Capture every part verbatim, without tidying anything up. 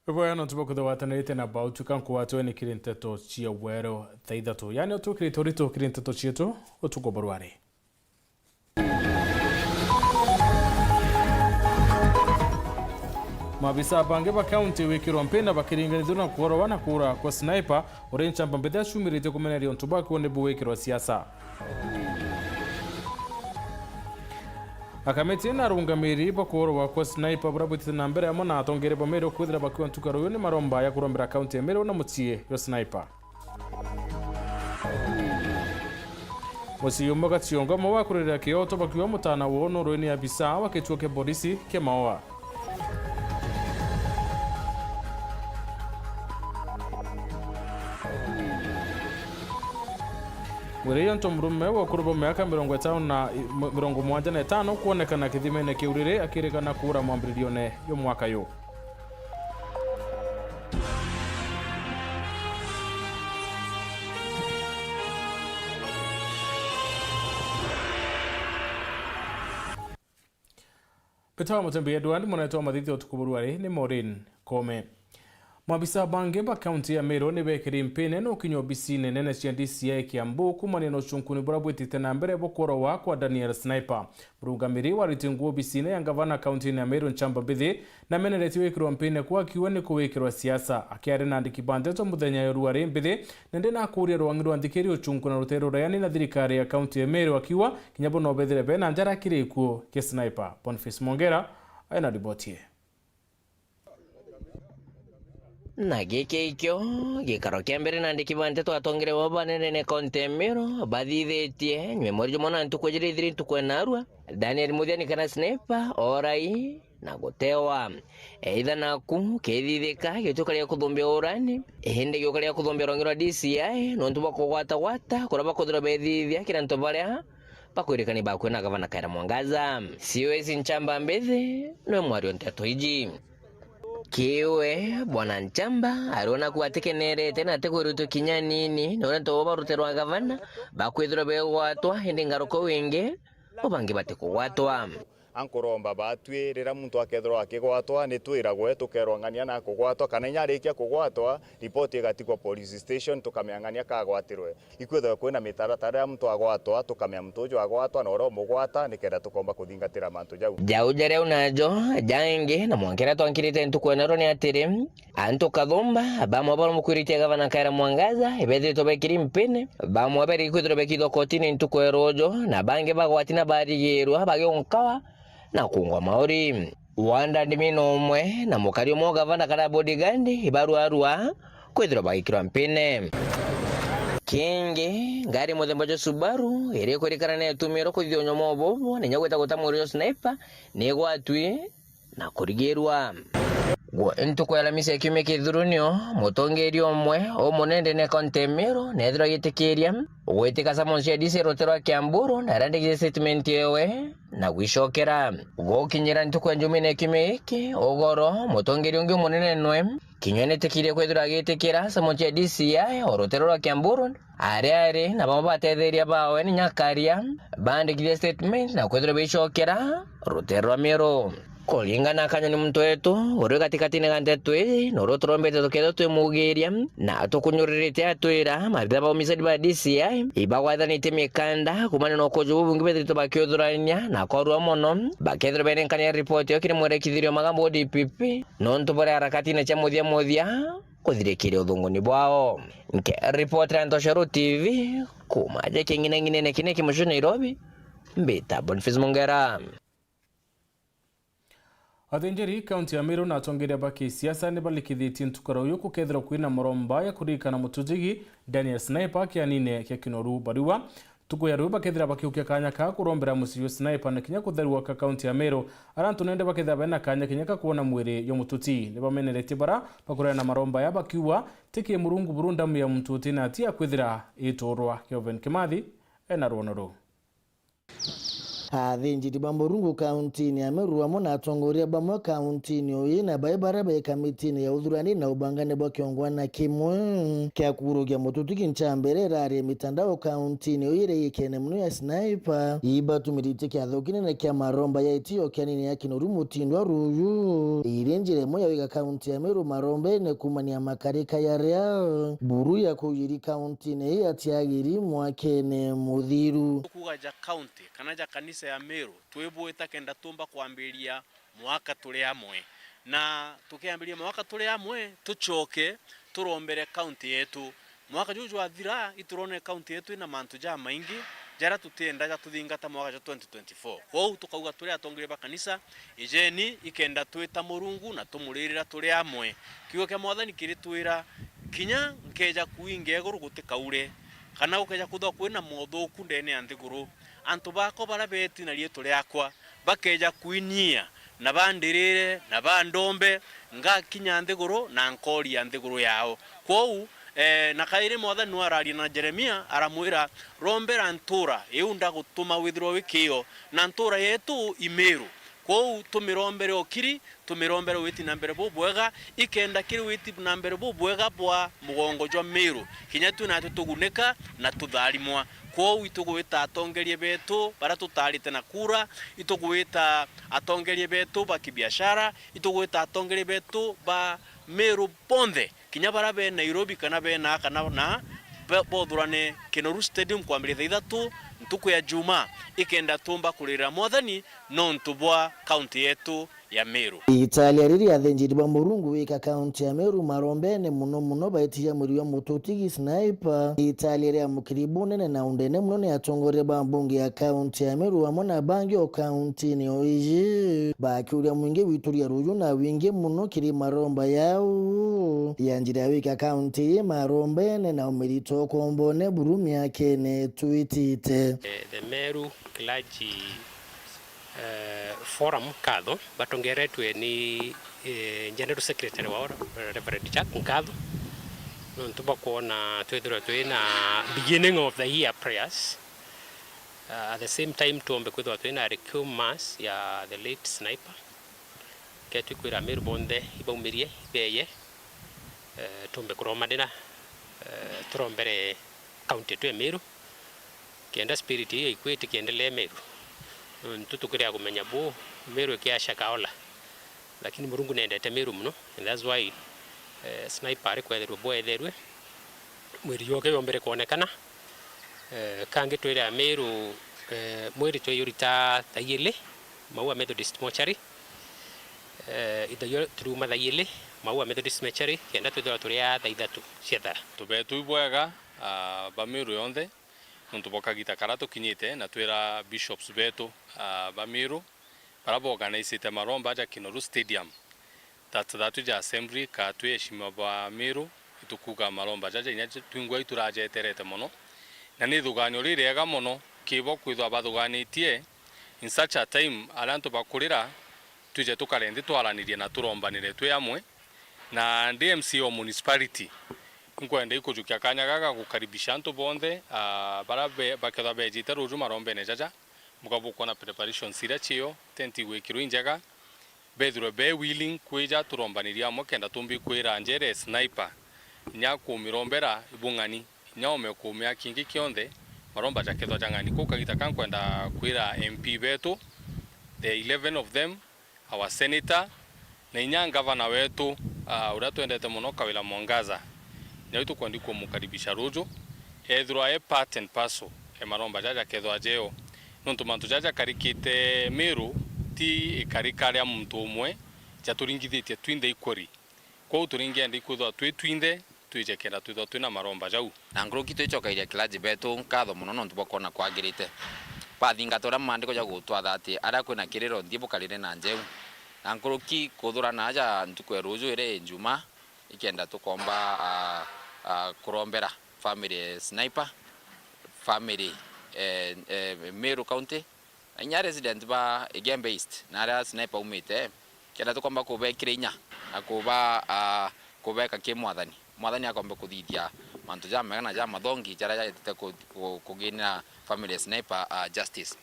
Iboya nontu bwa kwithirwa gwatanirite na bau, twika nkwatwe ni kiri nteto cia wero thaa ithatu. Yaani, utukirite uritu kiri nteto cietu utuku bwa rwari. Maabisa bangi ba kaunti wikirwa mpini bakiringanithua na kuorwa na kuura kwa sniper uri nchamba mbithi aciumiritie kumeneria untu bwa kiu ni buwikirwa siasa. Akamiti na arungamiri ba kuorwa kwa sniper buria bwitite na mbere amwe na atongeria ba Meru kwithira bakiwa ntuku ya ruyu ni maromba ya kurombera kaunti ya Meru na mucii jwa sniper. Mucii umwe gati ya ungi amwe wa kurira kioto bakiuga mutana woo nurwi ni abisa wa kituo kia borisi kia Maua. Mwiri yonto murume wa ukuru bwa miaka mirongo itano na, mirongo mugwanja na itano kwonekana kithimene kia uriri akirikana kuura mwambiririone jwa mwaka yu. Peter Mutembi Edward, munene wa mathithi utuku buru ari ni Maureen Kome. Maabisa bangi ba kaunti ya Meru ni bekiri mpini na ukinywa obisine nene cia D C I Kiambu kumania na ucunkuni buria bwitite na mbere bwa kuorwa kwa Daniel Sniper. Murungamiri warite nguo obisine ya ngavana kaunti ya Meru Nchamba Mbithi na ameneretie gwikirwa mpini kuu akiuga ni kuwikirwa siasa. Akiaria na andiki ba nteto muthenya ya ruari Mbithi, nende nakuuria rwang'i rwa nthikiri ucunkuna rutere rurayani na thirikari ya kaunti ya Meru akiuga kinya bo no bethire bena njara kiri gikuo kia Sniper. Boniface Mongera ena riboti ii. Na giki ikio gikaro kia mbere na andiki ba nteto atongere bo banene ne kaunti ya Meru bathithitie nyuma mweri jumwe na ntuku ijiri ithiri ntuku ya narua, Daniel Muthiani kana Sniper orai na gutewa. Either naku kithithika gituika ria kuthumbia urani, indi giuka ria kuthumbia rwang'i rwa D C I nontu bwa kugwatagwata kuria bakwithirwa bethithia kiri antu baria bakwirikani bakwe na gavana Kawira Mwangaza. C O S Nchamba Mbithi niwe mwario nteto iji. Kiwe, Bwana Nchamba ariona kuo atikenerete na atikwirutwe kinya nini ni uria antu bo ba rutere rwa gavana bakwithirwa begwatwa, indi ngaruka wingi bo bangi batikugwatwa. Ankuromba batwi, riria muntu akethirwa akigwatwa, ni twiragwe, tukerwa ng'ania na kugwatwa, kana inya arikia kugwatwa, ripoti igatikwa police station, tukamenya ng'ania kagwatirwe. Ikwithirwa kwina mitaratara ya muntu agwatwa, tukamenya muntu uju agwatwa na uria umugwata, nikenda tukomba kuthingatira mantu jau. Jau jari au najo, jangi, na mwanka riria twankirite ntuku ya narua ni atiri, antu kathumba, bamwe baria mukwiritie gavana Kawira Mwangaza, ibethiritwe bekiri mpini, bamwe beri kwithirwa bekithwa kotini ntuku ya ruju, na bangi bagwati na barigirwa bagiunkawa na kungwa mauri. Wanda Ndimino umwe na mukari umwe wa gavana kana bodyguard ibaruarua kwithirwa bagikirwa mpine. Kingi, ngari muthemba jwa Subaru iri ikurikana na itumirwa kuthithia unyoma ububu na inya gwita guta mwiri jwa Sniper ni igwatwi na kurigirwa. Gwo ntuku ya Alamisi ya kiumia kithuru nio mutongeria umwe umunene ndene ya kaunti ya Meru neethirwa agitikiria gwitika summons ya D C ya rutere rwa Kiambu Road na arandikithia statement yewe na gwicokera. Gukinyira ntuku ya Jumine ya kiumia giki, ugoro, mutongeria ungi umunene nwe kinya nitikirie kwithirwa agitikira summons ya D C I o rutere rwa Kiambu Road, aria ari na bamwe batetheria bawe ni nyakaria bandikithia statement na kwithirwa bicokera rutere rwa Meru. Kuringana na Kanyoni muntu wetu uri gatikatine ga nteto ii, nuru turombete tukethirwa twimugiria na tukunyuririte atwira maabitha ba umisadi ba D C I ibagwathanitie mikanda kumania na ukuju bubungi bethiritwe bakiuthurania na korua mono, bakethirwa benenkania ripoti yo kiri mwerekithirio magambo D P P, nontu bari harakatine cia muthia muthia kuthirikiria uthunguni bwao. Nke ripoti ya Ntoshero T V kuma ja king'inang'inene kine kimucio Nairobi, mbita Boniface Mongera. Athinjiri kaunti ya Meru na atongeria ba kisiasa ni balikithitie ntuku ya ruyu gukethirwa kwina maromba ya kuririkana mutujigi Daniel Sniper kianine kia Kinoru Bariwa. Ntuku ya ruyu bakethira bakiukia kanya ka kurombera mucii jwa Sniper na kinya kutherua ka kaunti ya Meru, aria antu nende bakethira bena kanya kinya ka kwona mwiri jwa mututi. Ni bameneretie bara bakurena maromba ya bakiuga ti ki Murungu buru ndamu ya muntu utina atia kwithira iturwa. Kelvin Kimathi ena rwono ruu. Athinjiri ba Murungu kauntiine ya Meru amwe na atongoria bamwe kauntiine uyu na bai baria bai kamitine ya uthurani na ubangane bwa kiongwana kimwe kia kurukia mututuki ncha mbere irari mitandao kauntiine uyu iria ikene mono ya Sniper, ibatumiritie kiatho kinene kia maromba ya itio kianini ya Kinoru Mutindwa Ruju. Iri njira imwe ya wika kaunti ya Meru marombene kumania makarika yaria buru ya kuyiri kauntiine ii atiagiri mwakene muthiru. Kuuga ja kaunti kana ja kanisa ya Meru, twibwita kenda tumba kwambiria mwaka turi amwe. Na tukiambiria mwaka turi amwe, tucoke turombere kaunti yetu. Mwaka juju jwathira, iturone kaunti yetu ina mantu jamaingi jaria tutienda jatuthingata mwaka jwa twenty twenty-four. Kwou tukauga turi atongeria ba kanisa, ijeni ikenda twita Murungu na tumuririra turi amwe. Kiugo kia Mwathani kiritwira, kinya nkeja kuinga iguru gutikaure, kana gukeja kwithirwa kwina mothuku ndene ya nthiguru, antu bakwa baria beeti na riitwa riakwa bakeja kwinyia na bandirire na bandombe, ngakinya nthiguru na nkooria nthiguru yao. Kwou, eh, na kairi Mwathani nwe araria na Jeremia, aramwira, "Rombera ntuura iu ndagutuma withirwe wi kiio, na ntuura yeetu i Miru. Kwou tumirombere ukiri, tumirombere witi na mbere bubwega, ikenda kiri witi na mbere bubwega bwa mugongo jwa Miru, kinya twi natwi tugunika na tutharimwa." Kwou itugwita atongeria beetu baria tutaarite na kuura, itugwita atongeria beetu ba kibiashara, itugwita atongeria beetu ba Miru bonthe, kinya baria be Nairobi kana be naa kana naa, be-, bothurane Kinoru Stadium kwambiria thaa ithatu ntuku ya Jumaa, ikenda tuumba kuririra Mwathani nontu bwa kaunti yeetu ya Meru. Italia riria athinjiri ba Murungu wika kaunti ya Meru marombene mono mono baitiria mwiri wa mututigi Sniper. Italia riria mukiri bunene na undene mono ni atongoria ba mbunge ya kaunti ya Meru amwe na bangi o kauntiine o iji bakiuria mwingi gwituria ruju na wingi mono kiri maromba yao ya njira ya wika kaunti ii marombene na umirito ukombone buru miakene twitite. Eh, the Meru Clergy eh, Forum nkatho, batongeretwe ni, eh, General Secretary wao, Reverend Jack Nkatho, nontu bwa kwona twithirwa twi na beginning of the year prayers. Uh, at the same time, twombe kwithirwa twi na requiem mass ya the late Sniper. Ketwi kwira Amiru bonthe ibaumirie, ibeye, eh, tumbe kuromanira, eh, turombere county yetu ya Meru, kenda spirit iyo ikwiti kiendelee Meru. Nontu tukiria kumenya bu Meru ikiaca kaola, lakini Murungu nendete Meru mono, and that's why, eh, Sniper ari kwethirwe bwetherwe, mwiri yoke yombere kwonekana. Eh, kangi twire Amiru, eh, mwiri tweyurita thaa igiri, Maua Methodist Mortuary. Eh, ithaio turiuma thaa igiri, Maua Methodist Mortuary, kenda twithirwa turi aa thaa ithatu cia thara. Tubetu ibwega, ah, ba Meru yonthe, nontu bwa kagita karia tukinyite na twira bishops betu, ah, ba Meru, baria boorganisite maromba ja Kinoru Stadium, that, that ja assembly, ka twi eshimiwa ba Meru, itukuuga maromba jaja inya twingwa iturajeterete mono, na ni ithugaanio ririega mono kibo kwithwa bathugaanitie in such a time aria antu bakurira, twije tukare nthi twaranirie na turombanire twi amwe. Na ndi M C A o municipality, inkwenda ikujukia kanya gaka gukaribisha antu bonthe, ah, baria be-, bakethwa bejite ruju marombene jaja, buka bukwona preparations iria cio, tent igwikirwa injega, bethirwe be willing kwija turombanirie amwe kenda tumbi kwira njere Sniper, inya kumirombera ibung'ani, inya ome kumia kingi kionthe, maromba jakethwa jang'ani. Kuu kagita ka nkwenda kwira M P betu, the eleven of them, our senator, na inya ngavana wetu, ah, uria twendete mono, Kawira Mwangaza. Nyau tukwendi kumukaribisha ruju, ethirwa e part and parcel e maromba jaja jakethwa jeo. Nontu mantu jaja jakarikite Meru ti ikarika ria muntu umwe, jaturingithitie twinthe equally. Kwou turingienda ikwithwa twi twinthe, twije kenda twithwa twina maromba jau. Na nkuruki twicokairia clergy betu nkatho mono nontu bwa kwona kwagirite bathingata uria maandiko jagutwatha ati aria kwina kiriro nthi bukarire na njeu. Na nkuruki kuthurana aja ntuku ya ruju iria i Njumaa, ikenda tukomba, ah, ah, kurombera family ya Sniper, family, eh, eh, Meru County, na inya resident ba Igembe East, na aria Sniper aumite, kenda tukomba kubekira inya na kuba, ah, kubeka ki Mwathani. Mwathani akombe kuthithia mantu jamega na jamathongi jaria jaitite ku-, ku-, kuginira family ya Sniper, ah, justice.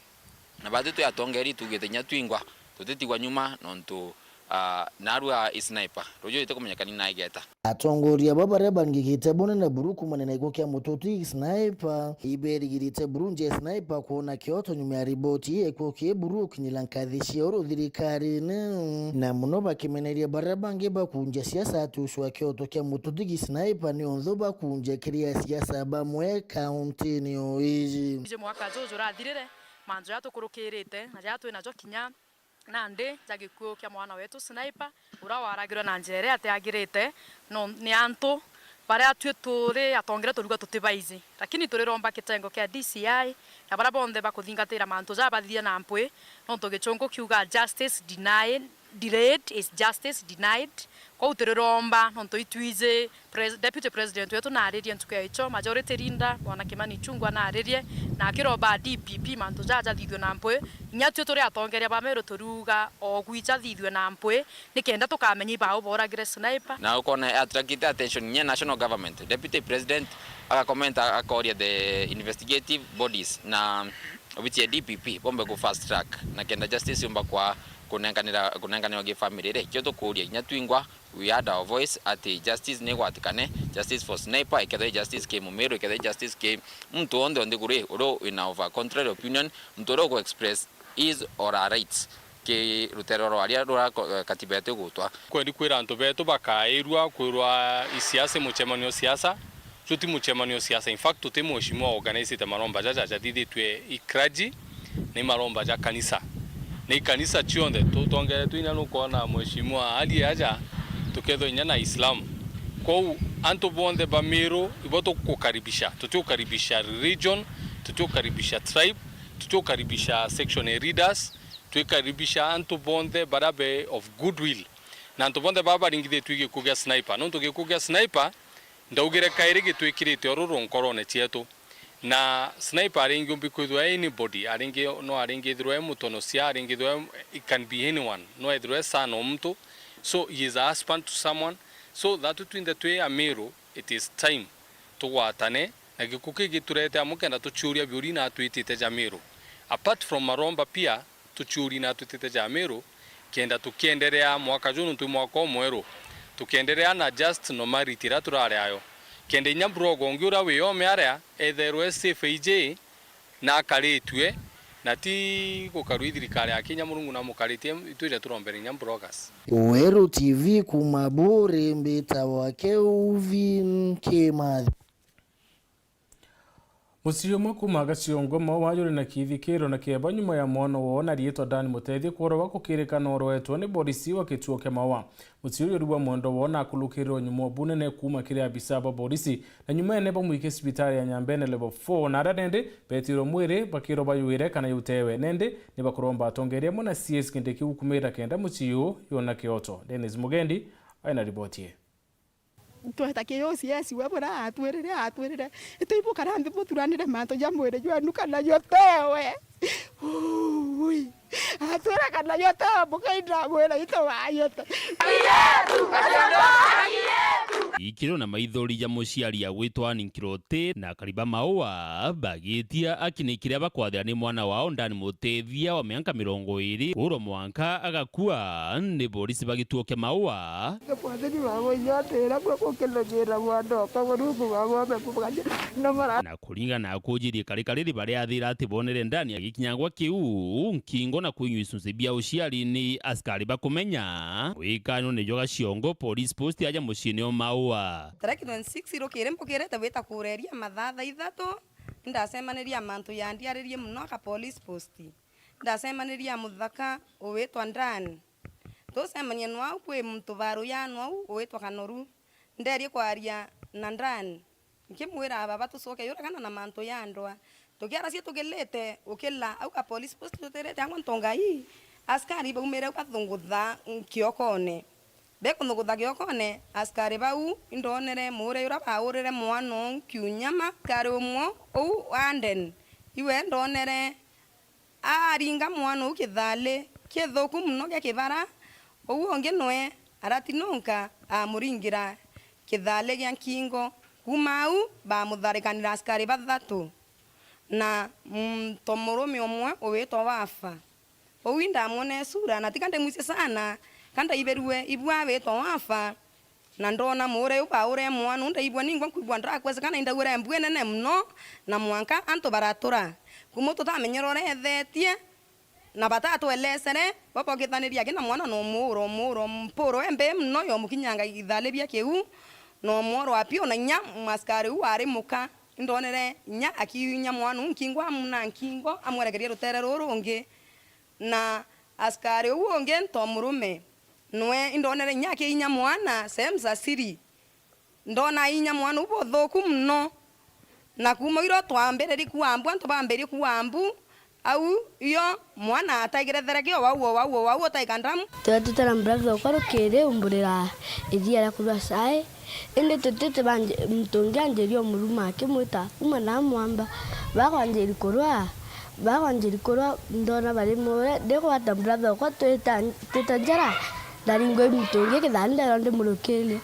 Na batwi twi atongeria itugite inya twingwa tutitigwa nyuma nontu, ah, narua i sniper. Ruju itikumenyeka ni naigeta. Atongoria ba baria bangigite bunene buru kumania na gikuo kia mututu i sniper, iberigirite buru nja i sniper kwona kioto nyuma ya riboti ii ya gikuo ki buru ukinyira nkathi cia uru thirikarine, na muno bakimeneria baria bangi bakunja siasa ati ucwa kioto kia mututu gi sniper ni unthu bakunja kiria siasa bamwe kauntini o iji. Iji mwaka juju urathirire, mantu jaria tukurukirite na jaria twi najo kinya nandi ja gikuo kia mwana wetu Sniper, uria waragirwe na njira iria itiagirite, no ni antu baria twi turi atongeria turuga tutibaiji, lakini turiromba kitengo kia D C I na baria bonthe bakuthingatira mantu jaa bathithie na mpwi, nontu gichungu kiuga justice denied, delayed is justice denied. Kwou turiromba nontu itwiji Pres-, Deputy President wetu naaririe ntuku ya icho, Majority Leader Bwana Kimani Ichung'wah naaririe, na akiromba D P P mantu jaa jathithue na mpwi. Inya tui turi atongeria ba Meru turiuga o gwicha thithue na mpwi, nikenda tukamenya ibau boragire Sniper. Na ukona attractite attention inya national government, Deputy President agakomenta akoria the investigative bodies na obichi ya D P P bombe ku fast track, na kenda justice yumba kwa kunenganira, kunenganirwa gi family iria. Ikio tukuria inya twingwa, we had our voice ati justice ni igwatikane, justice for Sniper, ikethira i justice ki Mumiru, ikethira i justice ki muntu wonthe o nthiguru ii uria wina of a contrary opinion, muntu uria ugu express his or her rights ki rutere rwaria ruria ko-, katiba yetu igutwa. Kwendi kwira antu betu bakairua kwirwa i siasa, i muchemanio siasa, ju ti muchemanio siasa. In fact, tuti mheshimiwa organizite maromba jaja jathithitue i clergy, ni maromba ja kanisa. Ni kanisa cionthe tutongeretwe inya nukwona mheshimiwa ali aja, tukethwa inya na Islam. Kwou antu bonthe ba Meru ibo tukukaribisha. Tutiukaribisha religion, tutiukaribisha tribe, tutiukaribisha section ya leaders, twikaribisha antu bonthe baria be of goodwill. Na antu bonthe baba baringithitue gikuo gia Sniper. Nontu gikuo gia Sniper, ndaugire kairi gitwikirite ururu nkorone cietu. Na Sniper aringiumbi kwithirwa e anybody, aringi, no aringithirwa e mutonosia, aringithirwa e, it can be anyone, no ethirwa e son o muntu. So he is a husband to someone. So that twinthe twi Amiru, it is time tugwatane, na gikuo kii giturete amwe kenda tuciuria biuria na twitite ja Miru. Apart from maromba pia, tuciuria na twitite ja Miru, kenda tukienderea mwaka juu nontu i mwaka umweru, tukienderea na just normality iria turari ayo. Kenda inya mburogo ungi uria wi ome aria, etherwe e safe iji, na akaritue, na ti gukarua i thirikari ya Kenya, Murungu namukaritie, itwija turombere inya mburogas. Weru T V kuuma Buuri, mbitawa Kelvin Kimathi. Mucii umwe kuuma Gaciongo Maua juri na kithikiro na kieba nyuma ya mwana woo na riitwa Dan Mutethia kuuragwa kukirikana uroetwe ni borisi wa kituo kia Maua. Mucii uyu uriuga mwendwa woo na akurukirirwe nyuma o bunene kuuma kiri abisa ba borisi, na nyumene bamwike cibitari ya Nyambene level four, na aria nindi betirwe mwiri bakirwa bayuire kana yutewe. Nindi ni bakuromba atongeria amwe na C S kindi kiu kumira kenda mucii uu yona kioto. Dennis Mugendi aina riboti ii. Tweta ki O C S we buria atwirire, atwirire, itiibukara nthi buturanire mantu ja mwiri jwenu kana jutewe. Ui. Atwira kana jutewe, mukaindamwira itu wayute. Ikiro na maithori ja muciari agwitwa Ann Nkirote na Kariba Maua bagitia aki ni kiria bakwathira ni mwana wao Dan Mutethia wa mianka mirongo iri kuurwa mwanka agakua ni borisi ba gituo kia Maua. Mwathani wa woiyo atwira gwe gukinonyira mwana okwa Murungu wa wome muganya na mara. Na kuringana na akujirie karikari riba riathira ati bonere Dan agikinyangwa kiu nkingo na kwinywa icunci bia uciari ni askari bakumenya. Wikanyo nijo Gaciongo Police Post aja muciini o Maua. Tariki twenty-six irukiri mbukirite gwita kureria mathaa thaa ithatu, indacemanirie mantu yandiaririe muno aka Police Post. Ndacemanirie na muthaka ugwitwa Dan. Tucemania nwau kwi muntu baru ya nwau ugwitwa Kanoru. Nderie kwaria na Dan. Nkimwira, "Baba, tucoke yura kana na mantu ya ndwa." Tukiaracia tukilite, ukila au ka police post tutirite angwa ntonga ii, askari baumire au bathungutha kiokone. Bekuthungutha kiokone, askari bau indonere muure uria baurire mwana uu kiunyama, askari umwe uu Aden, iwe ndonere aringa mwana uu kithaali kithuku mono gia kibara, uu ungi nwe aratinunka amuringira kithaali gia nkingo. Kuuma au, bamutharikanira askari bathatu. na muntu murume umwe uwitwa Wafa. Uu indamwona isura, na tika ndimwisie sana, ka ndaiberue ibua awitwa Wafa, na ndoona muure uu baure mwana uu, ndaigua ningwa nkwigua ndakweseka, na indauire mbu inene mono, na mwanka antu baratura. Kuuma uu tutamenyere uria eethetie, na batatwelesere, bo bokithanirie aki na mwana na umuuro, umuuro, mpuro embe mono yomukinyanga ithalibia kiu, na umworo wa piu, na inya mwasikari uu wari muka. Indonere inya akiinya mwana uu nkingo, amuna nkingo, amwerekerie rutere ruu rungi. Na asikari uu ungi nto murume, nwe indonere inya akiinya mwana, sehemu za siri. Ndona ainya mwana uu buthuku mono. Na kuuma irio twambiririe kuua mbu, antu bambirie kuua mbu, au io mwana ataigire thereke o wau, o wau, o wau, utaika ndamu. Twetite na brother okwa rukiri umburira iria ria kurua cai, indi twitite banje-, muntu ungi anjiria umuruma akimwita, "Uma na mwamba." Bagwanjiri kurua, bagwanjiri kurua, ndona bari muure, ndikugwata brother okwa twita, twita njara, ndaringwa i muntu ungi kithani, ndero ndimurukirie.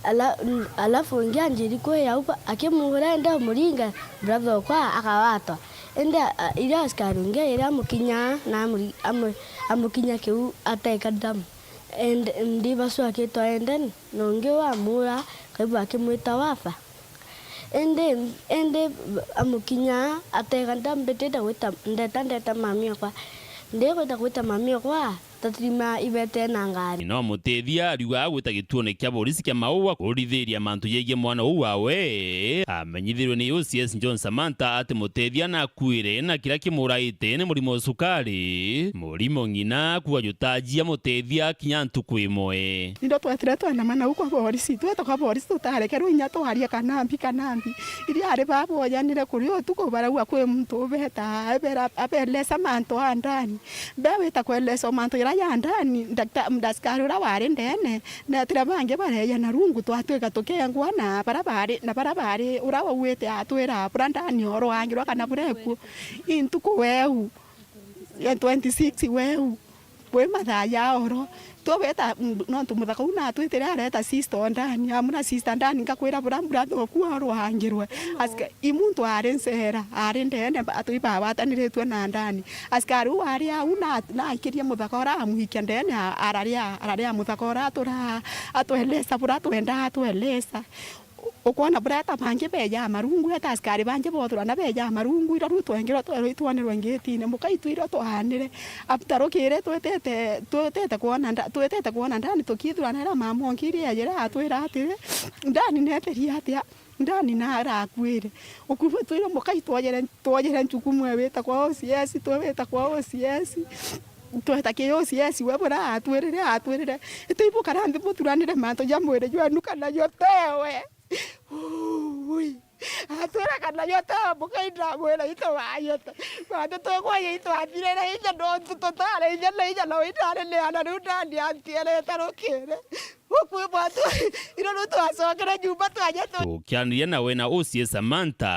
Ala-, alafu ungi anjiri kwia au, akimuura ende umuringa, brother okwa akawatwa. Indi a-, a-, iria askari ungi iria amukinya na amuri-, amu-, amukinya kiu ataika ndamu. And ndibacua akitwa endeni, na ungi uu amuura, kaigua akimwita Wafa. Indi, indi amukinya atega, ndambitite gwita, ndeta, ndeta mami okwa. Ndigwita gwita mami okwa, tatirima ibete na ngari. Nyina wa Mutethia ariuga agwita gituone kia borisi kia Maua kurithiria mantu jegie mwana uu wawe. Amenyithirwe ni O C S John Samantha ati Mutethia nakuire na kiria kimuraite ni murimo wa cukari. Murimo ng'ina kuuga jutajia Mutethia kinya ntuku imwe. Indo twetire twenama nau kwa borisi, tweta kwa borisi tutarekerwe inya twaria kana mbi, kana mbi. Iria ari baa boyanire kuri utuku barauga kwi muntu ubeta, abera, abelesa mantu a ndani. Be wita kwelesa mantu ira ya ndani, ndakta-, ndaskari uria wari ndene, netire bangi bareya na rungu twatwika tukengwa na bara bari, na bara bari uria wauite atwira bura ndani orwangirwa kana bura ekuo. I ntuku weu ya twenty six weu. Bwi mathaa ja oro, twaweta, mm, nontu muthaka uu natwitire areta sister o ndani, amuna sister ndani, ngakwira bura mbura thoku orwangirwe. Asika-, i muntu ari ncera, ari ndene, ba-, atwi bawataniritie na ndani. Askari uu ari au na, naikirie muthaka ura amuikia ndene, a-, araria, araria muthaka ura atura, atwelesa bura twenda atwelesa. Ukwona bureta bangi beja marungu, eta askari bangi bothurana beja marungu, ira riu twengirwe twerwe itwanirwe ngitine, muka itu ira twaanire. After rukiri twitete, twitete kwona nda-, twitete kwona ndani tukithurana, ira mama onkirie yajire atwira atiri, "Ndani neterie atia? Ndani narakuire." Ukuigua twire muka itwojere, twojere nchukumu ewita kwa O C S, twewita kwa O C S. Tweta ki O C S, we bura atwirire, atwirire, "Itiibukara nthi buthuranire mantu ja mwiri jwenu kana jo tewe." Ui. Atwira kana yo ta muka indamwira itu wayete. Bantu twekwaye itwathirire inya nontu tutari inya na inya no indari ni ana riu ndani antiere tarukire. Ukwi bwatu iro riu twacokere nyumba twanye tu. Tukianiria nawe na O C S Samantha,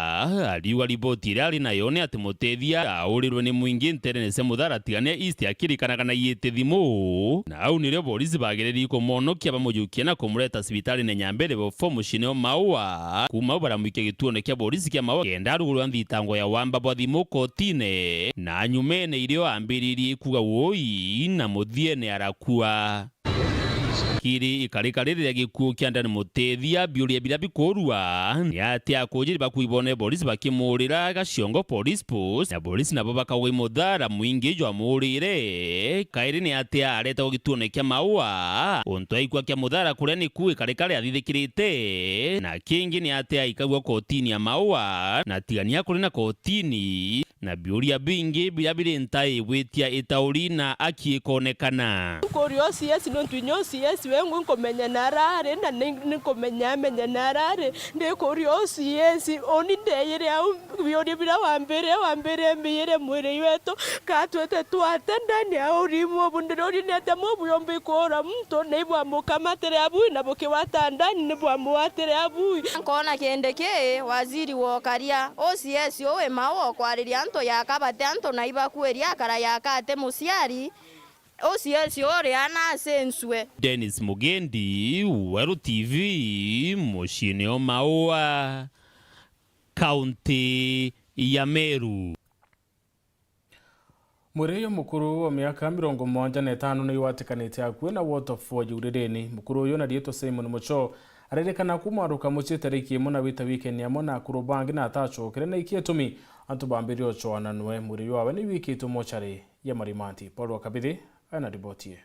ariuga riboti iria ari nayo ni ati Mutethia aurirwe ni mwingi nterene cia Muthara Tigania East akirikanaga na iite thimu. Na au nirio borisi bagererie kumwonokia bamujukia na kumureta cibitarine Nyambere Bofo muciine o Maua. Kuuma au baramwikia gituone kia borisi kia Maua kenda arugurwa nthitango ya wamba bwa thimu kotine. Na nyumene irio ambiririe kuuga wui na muthiene arakua. Kiri ikarika riri ria gikuu kia Ndani Mutethia, biuria biria bikurua ni atia akujiri bakuibone borisi bakimuurira Gaciongo Police Post, na borisi nabo bakauga i muthara mwingi jwa muurire. Kairi ni atia aretagwa gituone kia Maua, untu aikua kia muthara kuria niku ikarika riathithikirite, na kingi ni atia aikagua kotini ya Maua, na tigania kuri na kotini. Na biuria bingi biria biri ntai gwitia itauri na aki ikonekana. Nkuria O C S nontu inya O C S wengwe nkumenya na arari, na ni, ni nkumenya amenya na arari. Ndikuria O C S, uni ndeyire au biuria biria wambire, wambire mbiyire mwiri wetu, ka twete twate ndani ya urimu ubu. Ndirori ni atia mubu yombi kuura muntu, ni bwamukamatire abui na bukiwata ndani, ni bwamuwatire abui. Nkona kindi ki, waziri wa ukaria, O C S uwi Maua ukwariria antu yaka bati antu na ibakuiria akara yaka ati muciari, O C S uria ana acensue. Dennis Mugendi, Weru T V, muciine o Maua, kaunti ya Meru. Mwiri uyu mukuru wa miaka mirongo mugwanja na itano ni watikanite akui na waterfall Juririini. Mukuru uyu na riitwa Simon Mucho aririkana kuuma aruka mucii tariki imwe na wita wikendi amwe na akuru bangi na atacokere, na iki itumi antu bambirie ucoana nwe. Mwiri wawe ni wikitwe mochari ya Marimanti. Paul wa Kabithi ena riboti ii.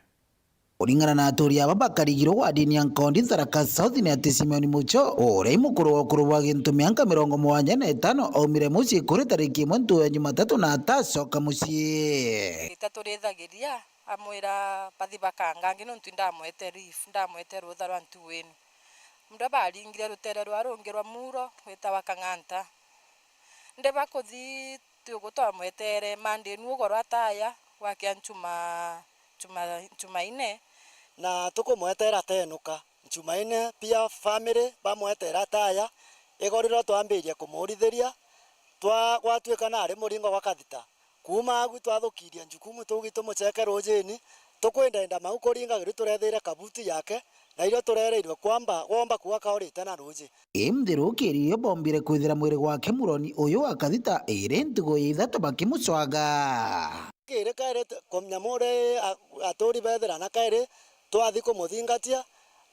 Kuringana na aturi aba bakarigirwe wadini ya Nkondi, Tharaka South, ni ati Simeon Mucho, uria i mukuru wa ukuru bwa gintu mianka mirongo mugwanja na itano, aumire mucii kuri tariki imwe ntuku ya Jumatatu na atacoka mucii. Ita turithagiria, amwira bathi bakangangi nontu indamwete leave, ndamwete rutha rwa ntuku inu. Mundo baringire rutere rwa rungi rwa muro gwitawa Kang'anta. Ndi bakuthi tugu twamwetere Monday nu ugoro ataya, gwakia Njuma-, Njuma-, Njumaine. Na tukumwetera atenuka. Njumaine pia family bamwetera ataya, igoro riria twambirie kumurithiria, twa-, gwatuika nari muringo gwa kathita. Kuuma agu twathukirie njukumu tugi tumucheke rujini, tukwindenda mau kuringa giri turethire kabuti yake, na irio turereirwe kwamba, gwomba kuga kaurite na ruji. Imthirukiri irio bombire kwithira mwiri gwake muroni uyu wa kathita iri ntugu ya ithatu bakimucwaga. Kiri kairi t-, ku-, nyamu uri a-, aturi bethira na kairi twathi kumuthingatia,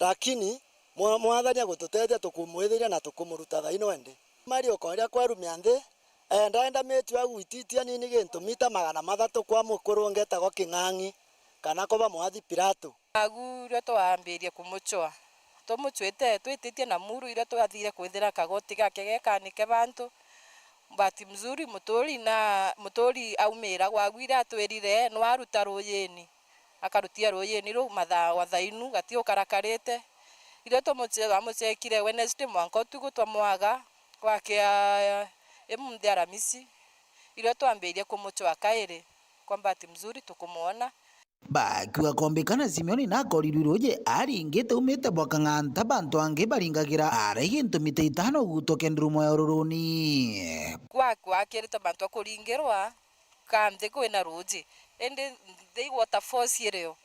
lakini Mwa-, Mwathani agututethia tukumwithiria na tukumuruta thaino indi. Mari ukoria kwerumia nthi, enda enda mitu agu ititia nini gintu mita magana mathatu kwa mukuru ungetagwa King'ang'i, kana kuba mwathi Pilato. Agu rio twambirie kumucwa. Tumucwite twititie na muru iria twathire kwithira kagoti gake gekanike bantu. Bahati mzuri muturi na, muturi aumira gwagu iria atwirire nwaruta rujini. Akarutia rujini ruu mathaa wa thainu gati ukarakarite. Irio tumuce-, twamucekire Wednesday mwanka utuku twamwaga gwakia imunthi Aramisi. Irio twambirie kumucwa kairi, kwa bahati mzuri tukumwona. Bakiuga kombikana Simeoni nakorirwe ruji aringite aumite bwa Kang'anta, bantu angi baringagira arai gintu mita itano gutoke ndurumo ya ururuni. Kwa-, kwakirite bantu a kuringirwa ka nthi kwina ruji, indi nthi waterfalls irio.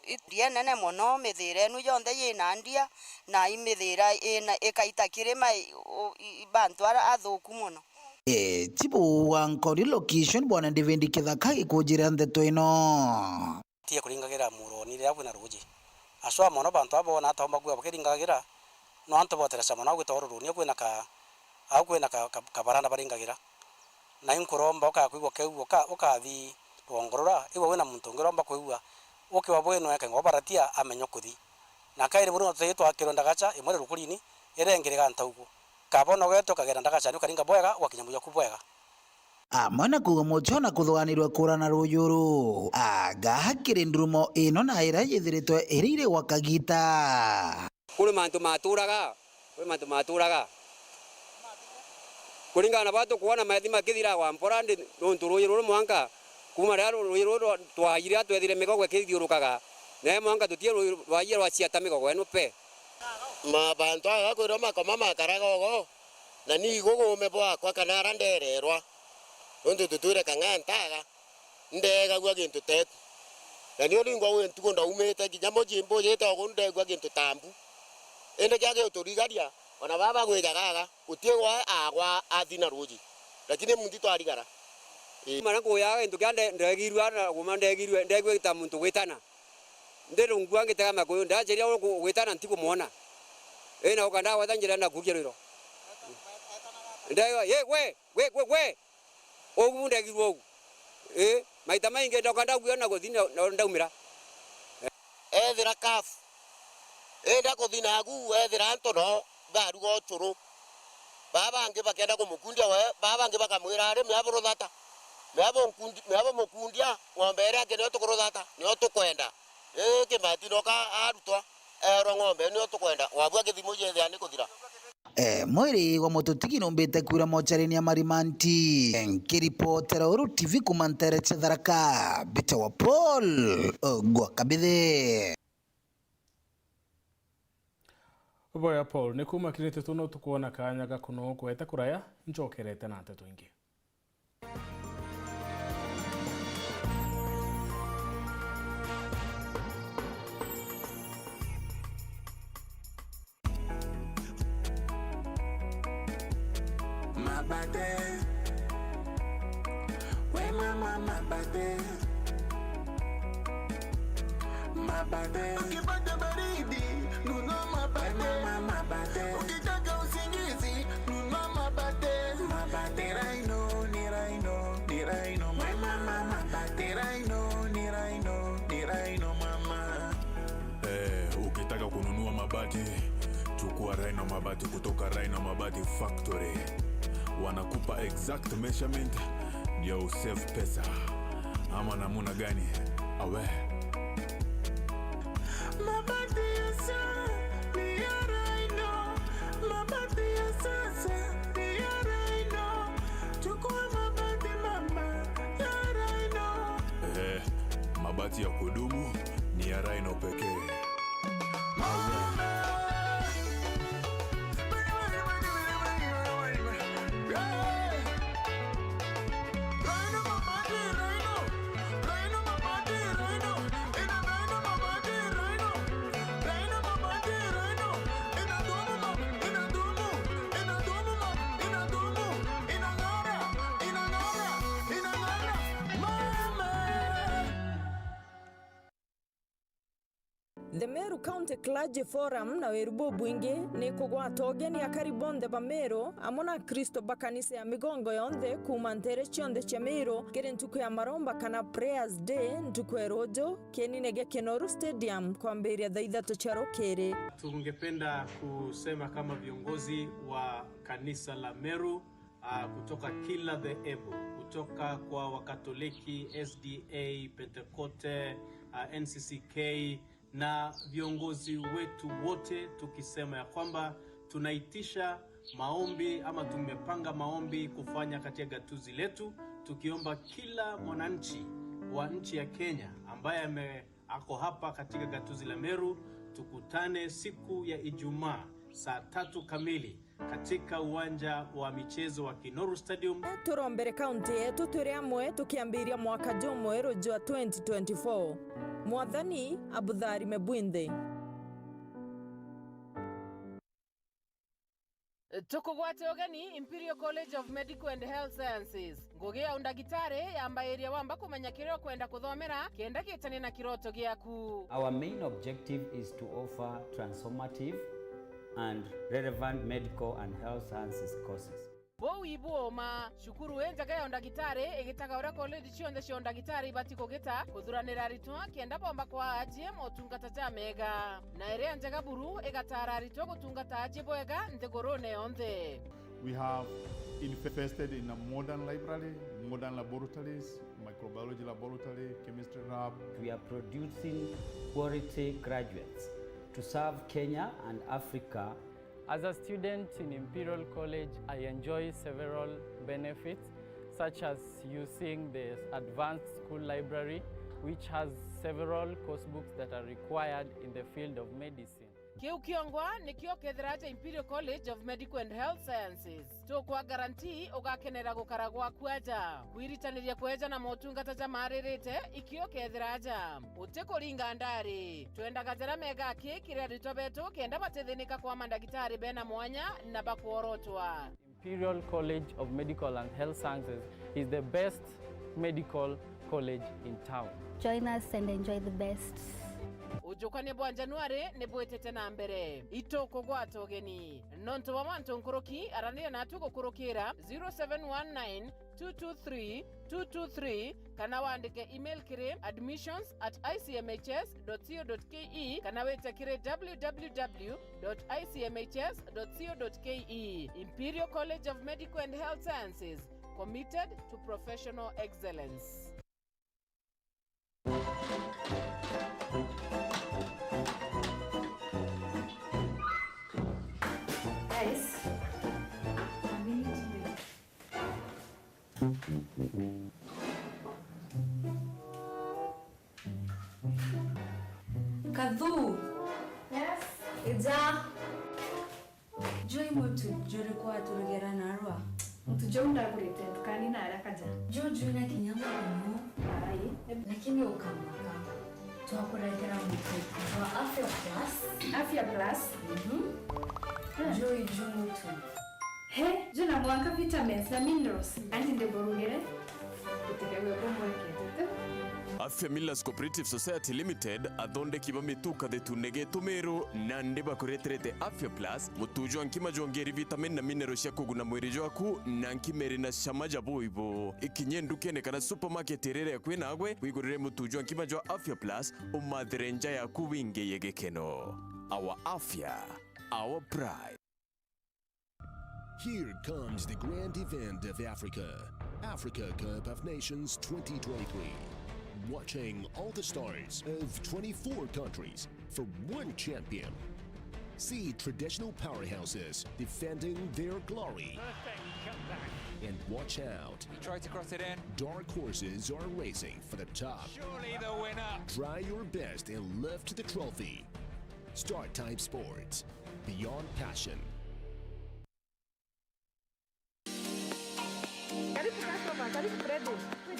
It- Ndia nene mono, mithira enu yonthe yina ndia, na imithira ina, ikaita kirima i-, u-, i-, bantu ara athuku mono. Eh, chibu wa Nkori location, Bwana David Kithaka, gikunjira ndeto ino. Tie kuringagira muroni riria kwina ruji. Aswa mono bantu aba bona ataumba kuwa bakiringagira, no antu boteresa mono gwita ururuni kwina ka, au kwina ka, ka, kabaranda baringagira. Na inkuromba ukakwigua kiu, uka-, ukathi rwongo rura, igwe wina muntu ungi uromba kwigua, ukiwa bwino eke ngo baratia amenye kuthi. Na kairi buru tuti twakirwe ndagacha imwe rukurini, iria ingi rigantaugu. Kabona ugeto ukagera ndagacha ni ukaringa bwega, ugakinya muyaku bwega. Amwe na kuuga mucho na kuthuganirwe kuura na ruuji uru, anga kiri ndurumo ino na iria yithiritwe iri iri gwa kagita. Kuri mantu maturaga, kuri mantu maturaga. Kuringana na baa tukwona maethi makithira gwa mpora ndi, nontu ruuji ruru mwanka kuuma riria ru-, ruuji ruru rwa-, twaire twethire migogo ikithiurukaga, nae mwanka tutie ruuji rwaie rwaciata migogo enu pe. Ma-, bantu aga kwirwa makoma makaraga ugo, na ni igugume bwakwa kana ara ndererwa, nontu tutwire Kang'antaga. Ndegagua gintu teku. Na nio ringwa wi ntuku ndaumite, kinya muji mbujite ugu ndegua gintu ta mbu. Indi kia giuturigaria, ona baba gwijaga aga, guti gwae agwa athi na ruuji. Lakini muntu twarigara. Ii. Mara nkuyaga gintu kia nde-, ndegirwe na kuma ndegirwe, ndegua ta muntu gwitana. Ndirungua ngitega makuyu, ndacheria uku gwitana ntikumwona. Ii, na uka ndagweta njira na kugia rwiro. Ndegwa, "Ye, gwe, gwe, gwe, gwe." Ugu ndegirwe ugu. Ii, maita maingi ndoka ndaguo na guthi na, na ndaumira. Ethira kafu. Enda kuthi nagu, ethira antu no baruga ucuru. Baa bangi bakenda kumukundia we, baa bangi bakamwira, "Ari, miabu ruthata. Miabu nkundi-, miabu mukundia, ng'ombe iria angi nio tukuruthata, nio tukwenda." Ii, kimati noka arutwa, erwa ng'ombe nio tukwenda. Wabua githimu jethia ni kuthira. Eh, mwiri gwa mututigi numbite kwira mocharini ya Marimanti. Nkiripotera Uru T V kuma ntere cia Tharaka, Mbita wa Paul, eh, gwa Kabithi. Boya Paul, ni kuma kirite tuno tukwona kanya ga kuno kwete kuraya, nchokerete na nteto ingi. Mabate. We mama mabate. Mabate. Ukipata baridi, nunua mabate. We mama mabate. Ukitaka usingizi, nunua mabate. Mabate. Ni Rhino, ni Rhino, ni Rhino. We mama mabate. Rhino, ni Rhino, ni Rhino mama. Eh, ukitaka kununua mabati, chukua Rhino Mabati kutoka Rhino Mabati Factory. Wanakupa exact measurement ndio usave pesa. Ama namuna gani? Awe. Mabati ya sasa ni ya Rhino. Mabati ya sasa ni ya Rhino. Chukua mabati mama ya Rhino. Eh, mabati ya kudumu ni ya Rhino pekee. The Meru County Clergy Forum na weru bubwingi ni kugwata ugeni akari bonthe ba Meru amwe na Akristo ba kanisa ya migongo yonthe kuuma nteere cionthe cia Meru kiri ntuku ya maromba kana Prayers Day ntuku ya ruuju kienine gia Kinoru Stadium kwambiria thaa ithatu cia rukiri. Tungependa kusema kama viongozi wa kanisa la Meru, ah, kutoka kila dhehebu, kutoka kwa Wakatoliki, S D A, Pentekote, ah, N C C K na viongozi wetu wote, tukisema ya kwamba tunaitisha maombi ama tumepanga maombi kufanya katika gatuzi letu, tukiomba kila mwananchi wa nchi ya Kenya ambaye ame-, ako hapa katika gatuzi la Meru, tukutane siku ya Ijumaa saa tatu kamili katika uwanja wa michezo wa Kinoru Stadium. Turombere kaunti yetu turi amwe tukiambiria mwaka jumweru jwa twenty twenty-four. Mwathani abutharime bwinthe. Tukugwate ugeni Imperial College of Medical and Health Sciences. Ngugi ya undagitari yambairia wamba kumenya kiria ukwenda kuthomera kenda gitanie na kiroto giaku. Our main objective is to offer transformative and relevant medical and health sciences courses. Buu ibu uma. Cukuru injega ya undagitari igitaga uria college cionthe cia undagitari ibati kugita kuthuranira aritwa kenda bomba kwaa ajie motungata jamega. Na iria njega buru igataara aritwa gutungata ajie bwega nthigurune yonthe. We have invested in a modern library, modern laboratories, microbiology laboratory, chemistry lab. We are producing quality graduates to serve Kenya and Africa. As a student in Imperial College, I enjoy several benefits, such as using the advanced school library, which has several course books that are required in the field of medicine. Kiu kiongwa nikio kethira aja Imperial College of Medical and Health Sciences. Tukwa guarantee ugakenera gukara gwaku aja. Kwiritaniria kweja na motungata jamaaririte ikio kethira aja. Utikuringa ndari. Twendaga jaria mega aki kiri aritwa betu kenda batithinika kwa mandagitari bena mwanya na bakworotwa. Imperial College of Medical and Health Sciences is the best medical college in town. Join us and enjoy the best. Ujukania bwa Januari ni bwitite na mbere. Itukugwata ugeni. Nontu bwa mantu nkuruki, aranira natu gukurukira zero seven one nine two two three two two three kana wandike email kiri admissions at I C M H S dot co dot K E kana wite kiri W W W dot I C M H S dot co dot K E. Imperial College of Medical and Health Sciences, committed to professional excellence. Guys, Kathu. Yes. Ija. Juu muntu juriku aturugera narua? Muntu juu ndagurite ndukani na arakaja. Juu juu na kinya muno. Ai. Lakini ukamaka. Twakuretera muntu wa Afya Plus. Afya Plus? Mhm. Juu juu muntu. Eh, juna mwanka vitamins na minerals, andi ndiburugire. Gutigagwe kumwekete tu. Afya Millers Cooperative Society Limited, athondeki ba mitu kathetune getu Meru, nandi bakureterete Afya Plus, mutu jwa nkima jwongeri vitamin na mineral cia kuguna mwiri jwaku, na nkima iri na cama ja buibu. Ikinye ndukene kana supermarket iria iri akui nagwe, wigurire mutu jwa nkima jwa Afya Plus, umathire nja yaku wingiye gikeno. Our Afya, our pride. Here comes the grand event of Africa, Africa Cup of Nations twenty twenty-three. Watching all the stars of twenty-four countries for one champion. See traditional powerhouses defending their glory. Perfect comeback. And watch out. He tried to cross it in. Dark horses are racing for the top. Surely the winner. Try your best and lift the trophy. Start Time Sports. Beyond passion. Karibu customer, karibu Freddy.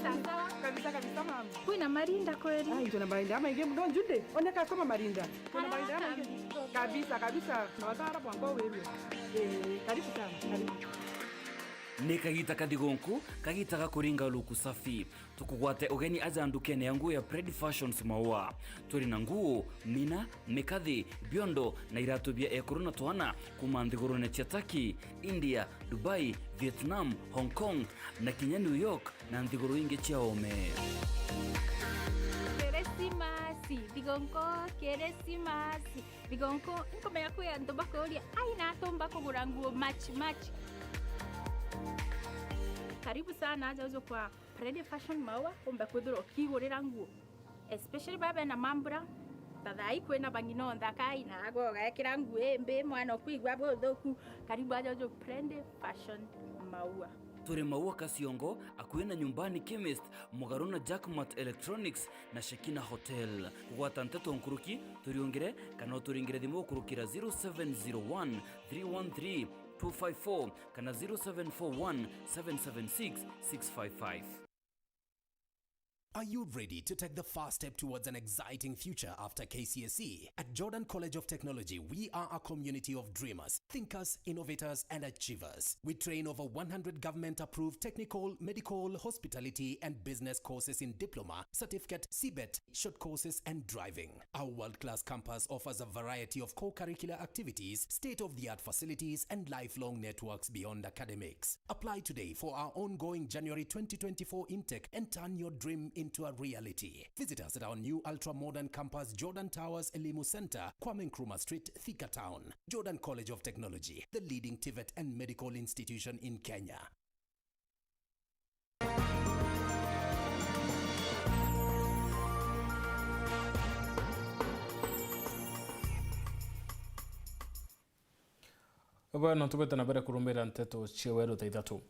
Sawa. Kabisa, kabisa, mama. Kwina marinda kweli? Ai, tuna marinda ama ingi muno njundi. Oneka kama marinda. Tuna marinda ama ingi. Kabisa, kabisa. Na watara bwango wewe. Eh, karibu sana, karibu. Ni kagita kathigonku, kagita ga kuringa luku safi. Tukugwate ugeni aja ndukene ya nguo ya Pred Fashions Maua. Turi na nguo, mina, mikathi, biondo na iratu bia ekuru na twana kuma nthigurune cia Turkey, India, Dubai, Vietnam, Hong Kong na kinya New York na nthiguru ingi cia ome. Kirisimasi, thigonko, Kirisimasi, thigonko. Nkumenya kwi antu bakuria, "Ai, na atumba kugura nguo match match." Karibu sana aja uju kwa Pred Fashion Maua, umbe kwithirwa ukigurira nguo. Especially baba bena mambura, ta thaa ii kwina bang'ina o nthaka, ina agwe ugekira nguo imbi, mwana ukwigua buthuku, karibu aja uju Pred Fashion Maua. Turi Maua Kasiongo, akui na Nyumbani Chemist, mugaru na Jackmart Electronics na Shekina Hotel. Kugwata nteto nkuruki, turiungire kana uturingire thimu gukurukira zero seven zero one three one three two five four kana zero seven four one seven seven six six five five. Are you ready to take the first step towards an exciting future after K C S E? At Jordan College of Technology, we are a community of dreamers, thinkers, innovators, and achievers. We train over one hundred government-approved technical, medical, hospitality, and business courses in diploma, certificate, C bet, short courses, and driving. Our world-class campus offers a variety of co-curricular activities, state-of-the-art facilities, and lifelong networks beyond academics. Apply today for our ongoing January twenty twenty-four intake and turn your dream into a reality. Visit us at our new ultra-modern campus, Jordan Towers Elimu Center, Kwame Nkrumah Street, Thika Town. Jordan College of Technology, the leading TVET and medical institution in Kenya. Bwana, tubete na mbere kurumira nteto cia weru thaa ithatu.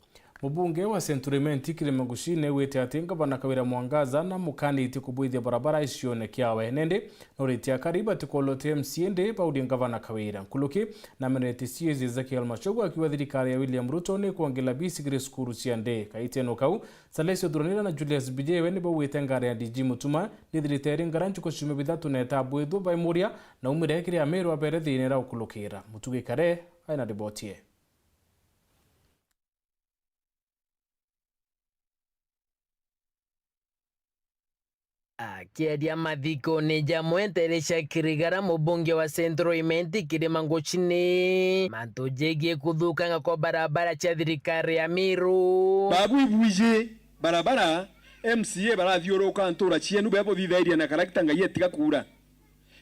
Mubunge wa Central Imenti Kirima Nguci neugite ati Ngavana Kawira Mwangaza namukanitie kubwithia barabara gicione kiawe. Nindi nuritie akari batikolwe ti M C A indi baurie Ngavana Kawira. Nkuruki namenetie C A Ezekiel Machogu akiuga thirikari ya William Ruto nikwongerera bisigiri cukuru cia nthi. Kaiteno kau, Salesio Thuranira na Julius Bijewe nibaugite ngari ya D G Mutuma nithirite iri ngara ntuku ciumia bithatu na itabwithua baimuria na umire kiri Ameru abere thiina ira ukurukira. Mutugi Kare aina riboti ii. Akiaria mathikone jamwe nteere cia Kirigara, mubunge wa Central Imenti Kirima Nguci ni mantu jegie kuthukanga kwa barabara cia thirikari ya Meru. Babu ibwiji barabara, M C A barathiuruka ntura cienu bebo thithairia na karakita Ngai etiga kuura.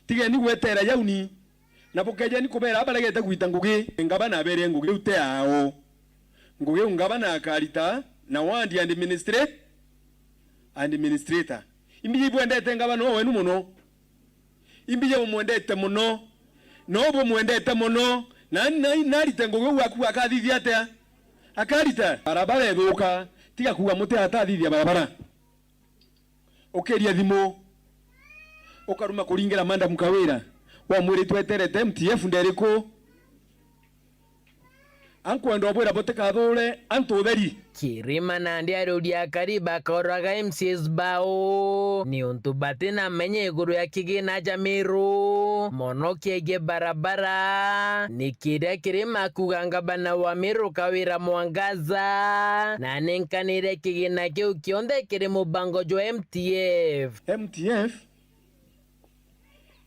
Tigeni gwetera yauni. Na bukejeni kubeera baregete gwita ngugi, ngabana abere ngugi iu ti yao. Ngugi iu ngabana akarita na ward administrate-, administrator. Imbiji ibwendete ngabana o wenu mono. Imbiji bumwendete mono. No bumwendete mono. Na, na, narite ngugi iu aku akathithia atia? Akarita. Barabara ethuka. Tiga kuuga muti atathithia barabara. Ukiria thimu, ukaruma kuringira Madam Kawira, wamwira itweterete M T F nderiku? Ankwenda ubwira butikathure antu utheri. Kirima nandi ariuria akari bakauraga M C As bao niuntu batina menya iguru ya kigina ja Meru. mono kiegie barabara, ni kiria Kirima akuga ngavana wa Meru Kawira Mwangaza, na anenkanire kigina kiu kionthe kiri mubango jwa M T F. M T F,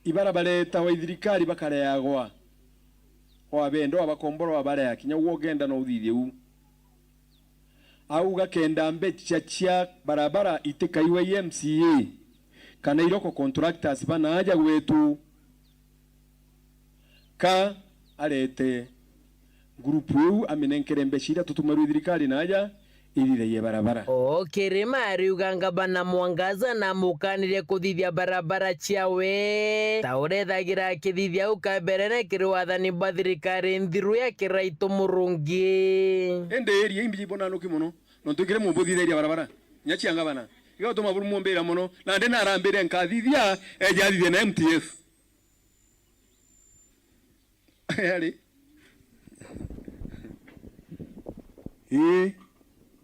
ibarabara etawa ithirikari bakareagwa, wabenda wabakombora wabarea kinya uo ugenda no uthithie u. Auga kenda mbecha cia barabara itikaiwa i M C A kana iroko contractors banaaja gwetu, ka arete ngurupu iu aminenkere mbecha iria tutumirwe i thirikari naaja ithithagie barabara. O Kirima ariuga ngavana Mwangaza na amukanirie kuthithia barabara ciawe ta urethagira akithithia au kaberene kiri wathani bwa thirikari nthiru ya Kiraitu Murungi. Indi area imbiji bonanuki mono, nontu kiri mubuthithiria barabara, nya cia ngavana. Iga utuma buru mumbira mono, na ndi narambire nkathithia, eja athithie na M T F. Ari. Ii.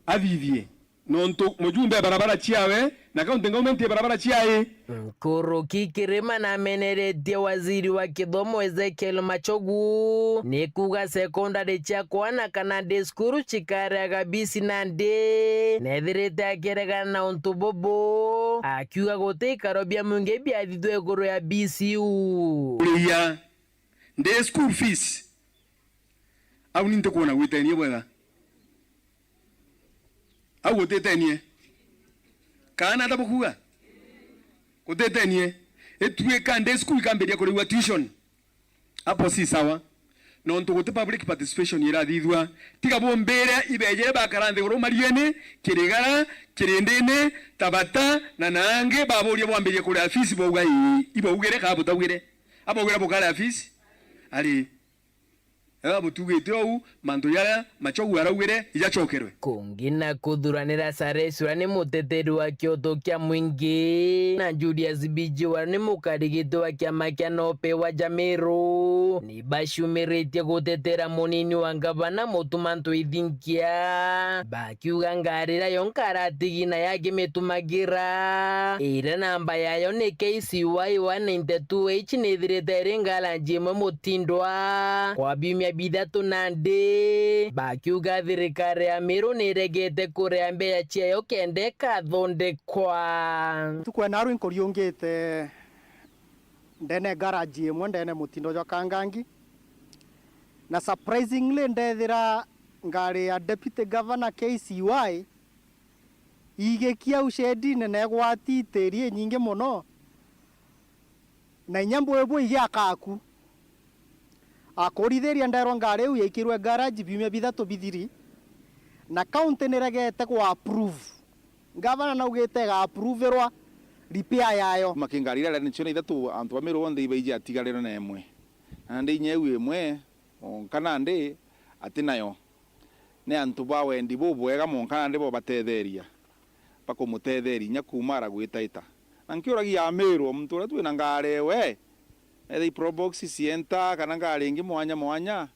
Athithie. Nontu mujumbe barabara ciawe, na county government ya barabara ciae. Nkuruki Kirima nameneretie waziri wa kithomo Ezekiel Machogu, ni kuuga secondary cia kwana kana day school cikareaga bisi nandi, nethirite akiregana na untu bubu, akiuga guti ikaro bia mwingi biathithwe iguru ya bisi iu. Kuria ndi school fees. Au ni ntikwona gwitenie bwega. Au gutitenie. Kana ata bukuuga? Gutitenie. Ituika ndi school ikambiria kurigwa tuition. Apo si sawa. Nontu guti public participation irathithua. Tiga bumbire ibejere bakara nthiguru Marieni, Kirigara, Kirindini, Tabata, na naangi baburia bwambirie kuria fees bauga ii, ibaugire kana butaugire. Abaugire bukaria fees? Ari. Ega butugite ou, mantu jaria Machogu araugire ijacokerwe. Kungi na kuthuranira Sares uria ni muteteri wa kioto kia mwingi, na Julius Biji uria ni mukarigiti wa kiama kia Nope wa Jamiru, ni baciumiritie gutetera munini wa ngavana Mutuma Ntwithinkia. Ba Akiuga ngari iria yonka aratigi nayo akimitumagira, iria namba yayo ni K C Y one ninety two H, nithirite iri ngaranji imwe Mutindwa kwa biumia bithatu nandi, bakiuga thirikari ya Meru niregete kuria mbeca ciayo kenda ikathondekwa. Ntuku ya naru inkuriungite ndene garage imwe ndene Mutindwa jwa Kangangi, na surprisingly ndethira ngari ya Deputy Governor K C Y igikia au shedine na igwati itiri inyingi mono, na inya mbwibwi igiaka aku. Akurithiria nderwa ngari iu yaikirwe garage biumia bithatu bithiri, na county niregete ku approve. Ngavana naugite iga approverwa repair yayo. Kuma ki ngari iria arenda cio na ithatu, antu ba Meru bonthe ibaiji atigarirwe na imwe. Na nandi inya iu imwe, onka nandi ati nayo. Ni antu ba wendi bubwega monka nandi bo batetheria, bakumutetheria inya kuuma ara gwitaita. Na nkiuragia Ameru, o muntu uria twina ngari ewe, ethei probox, Sienta, kana ngari ingi mwanya mwanya,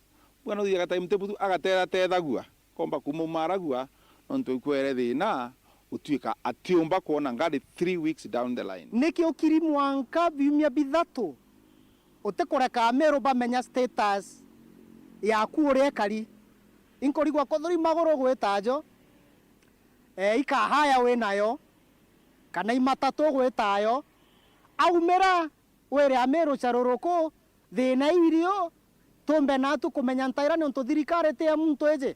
bwana uthiaga time table tu agatethateethagua. Komba kuuma umaragua, nontu ikwere thina gutuika atiumba kwona ngari three weeks down the line. Niki ukiri mwanka biumia bithatu utikureka Ameru bamenya status yaku uria ikari? Inkurigwa kuthuri maguru gwita ajo, ee, ikahaya wi nayo, kana imatatu gwita ayo, aumira wire Ameru caruruku, thina irio, tumbe natu kumenya ntaira niuntu thirikari ti ya muntu iji.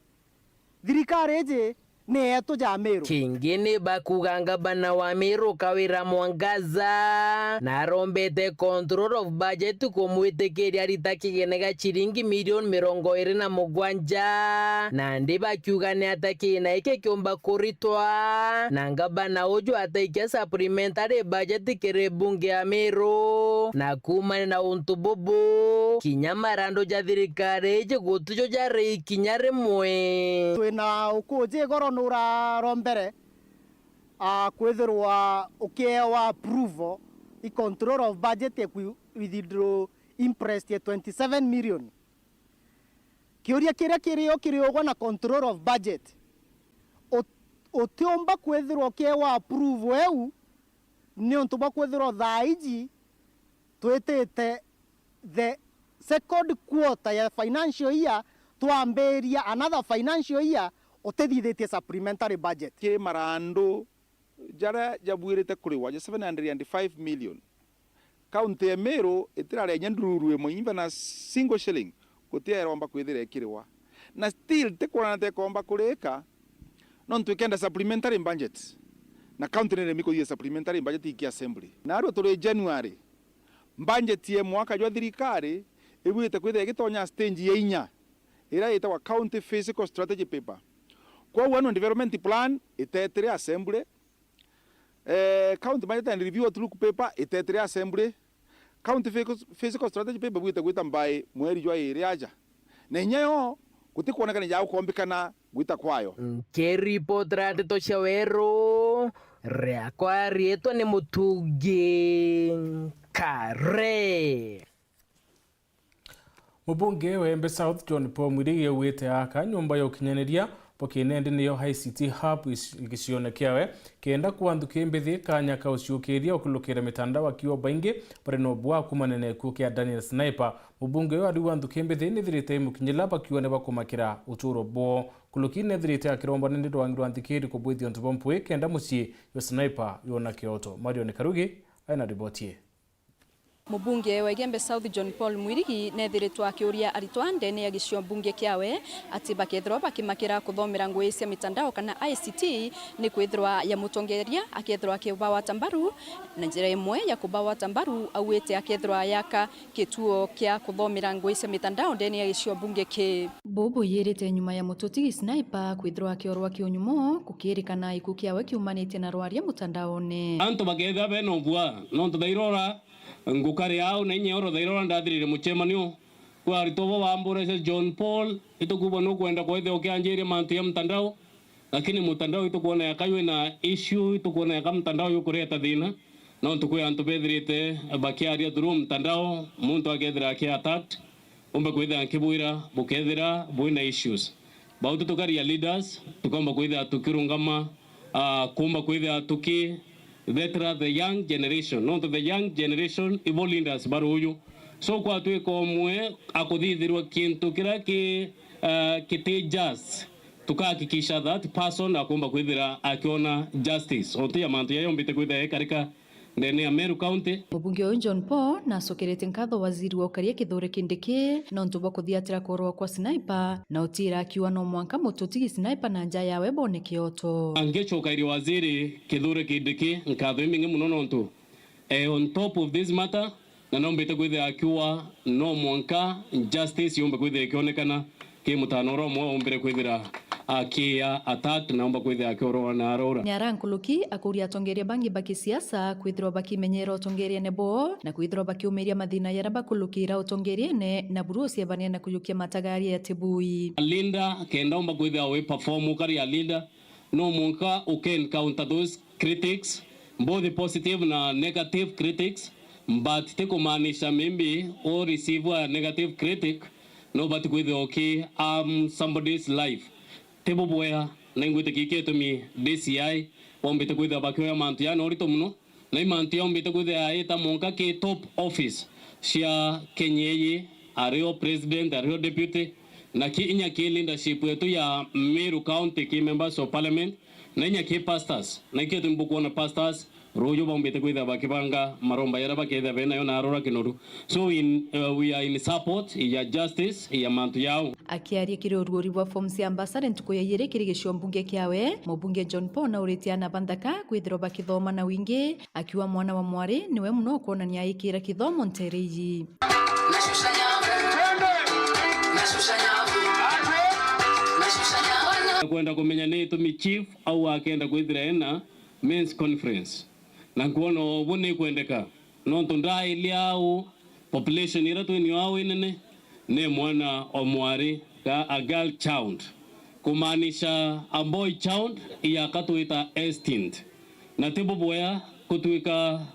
Thirikari iji ni yetu ja Meru. Kingi ni bakuga ngavana wa Meru Kawira Mwangaza narombete control of budget kumwitikiria arita kigene gia ciringi milioni mirongo iri na mugwanja, nandi bakiuga ni ata kina iki kiumba kuritwa, na ngavana uju ataikia supplementary budget kiri bunge ya Meru, na kuumania na untu bubu, kinya marandu ja thirikari iji gutijo jari ikinya rimwe. Twina ukuji igoro nurarombere, a, kwithirwa ukiewa approval i control of budget ya kwi-, withdraw interest ya twenty seven million. Kiuria kiria kirio kiriugwa na control of budget, ut-, utiumba kwithirwa ukiewa approval eu, niuntu bwa kwithirwa thaa iji twitite The second quarter ya financial year, twambiria another financial year, utithithitie supplementary budget. Kiri marandu jaria jabuirite kuriwa ja seven hundred and five million, county ya Meru itiraria inya ndururu imwe, even a single shilling, gutiairomba kwithira ikiriwa. Na still tikwona tekomba kurika, nontu ikenda supplementary budget. Na county niremi kuthithia supplementary budget iki assembly. Na ario turi January, budget ya mwaka jwa thirikari ibuite kwithira igitonya stage ya inya, iria itagwa County Fiscal Strategy Paper. Kwou annual development plan itetire assembly, eh, county budget and review outlook paper itetire assembly, county fiscal, fiscal strategy paper bwite gwita mbai mweri jwa iri aja. Na inya yo gutikwonekana ja gukombikana gwita kwayo. Nkiripotera ndeto cia weru, riakwa riitwa ni Mutungi Kare. Mubunge wa Embe South John Paul Mwirigi augite aka nyomba ya ukinyaniria bwa kinende niyo I C T hub is-, gicione kiawe, kenda kwa nthuki mbithi kanya ka uciukiria ukulukira mitandao, akiuga baingi bari na ubua kumania na gikuu kia Daniel Sniper. Mubunge uyu ariuga nthuki mbithi nithirite imukinyira bakiuga ni bakumakira uturo bwoo. Nkuruki nethirite akirombana ni rwangi rwa nthikiri kubwithia untu bwa mpwi kenda mucii jwa Sniper yona kioto. Marion Karugi aina riboti ii. Mubunge wa Igembe South John Paul Mwirigi neethiritwe akiuria aritwa ndene ya gicigo mbunge kiawe ati bakethirwa bakimakira kuthomera ngugi cia mitandao kana I C T, ni kwithirwa ya mutongeria akethirwa akibawata mbaru, na njira imwe ya kubawata mbaru augite akethirwa yaka kituo kia kuthomera ngugi cia mitandao ndene ya gicigo mbunge kii. Buu buyirite nyuma ya mututi Sniper kwithirwa akiorwa kiunyumo, gukirikana gikuu kiawe kiumanitie na rwaria mutandaone. Antu bakethirwa bena ubua, nontu thairora ngukari au na inya oro thairora ndathirire mucemanio kwa aritwa bo bamburacia John Paul, itukuba nukwenda kwithia ukianjiria mantu ya mtandao, lakini mtandao itukuona yaka wina issue, itukuona yaka mtandao yukureta thina, nontu kwi antu bethirite bakiaria through mtandao, muntu akethira aki attacked, umbe kwithira nkibwira bukethira bwina issues. Bau tutukaria leaders, tukomba kwithira tukirungama, ah, kumba kwithira tuki vetera the young generation. Nontu the young generation ibo leaders ba ruuju. So kwatwika umwe akuthithirwa kintu kiria ki, ah, kiti just, tukahakikisha that person akumba kwithira akiona justice. Ontu ya mantu yaria yombite kwithira ikarika ndene ya Meru County. Mubunge uyu John Paul nacokeretie nkatho waziri wa ukaria Kithure Kindiki nontu bwa kuthiatira kuorwa kwa Sniper, na utiira akiuga no mwanka mututi Sniper na nja yawe bone kioto. Ngicokairia waziri Kithure Kindiki nkatho imingi muno nontu, eh, on top of this matter, na nombite kwithira akiuga no mwanka justice yombe kwithira ikionekana ki mutano uria umwe ombire kwithira akiya attacked na omba kwithira akiorwa na arora. Ni ara nkuruki akuria atongeria bangi ba kisiasa kwithirwa bakimenyera utongeriene bwoo na kwithirwa bakiumiria mathina jaria bakurukira utongeriene na buru uciebania na kujukia matagaria ya tibui. Linda kenda omba kwithira wi perform ukari a leader, no mwanka uke encounter those critics, both positive na negative critics, but ti kumaanisha maybe u receive a negative critic, no but kwithirwa uki harm somebody's life. Ti bubwea, na ingwitikia gitumi D C I bombite kwithirwa bakioya mantu jana urito muno, na i mantu yombite kwithira yaita mwanka ki top office cia Kenya iji, ario president, ario deputy, na ki inya ki leadership yetu ya Meru County, ki members of parliament, na inya ki pastors. Na ikio tu mbukwona pastors ruuju bombite kwithira bakibanga maromba jaria bakethira benayo na arora kinoru. So in, uh, we are in support ya justice ya mantu yao. Akiaria kiri uruori bwa Forms ya Ambassador ntuku ya ijiri kiri gicigo mbunge kiawe, mubunge John Paul nauritie aana ba nthaka kwithirwa bakithoma na wingi, akiuga mwana wa mwari niwe muno ukwonania aikira kithomo ntere iji. Kwenda kumenya ni itumi chief au akenda kwithira ena men's conference, na nkwona ubu ni kwendeka. Nontu ndailia au, population iria twinio au inene, ni mwana o mwari, ga, a girl child. Kumaanisha a boy child, iyaka twita extinct. Na ti bubwea gutwika,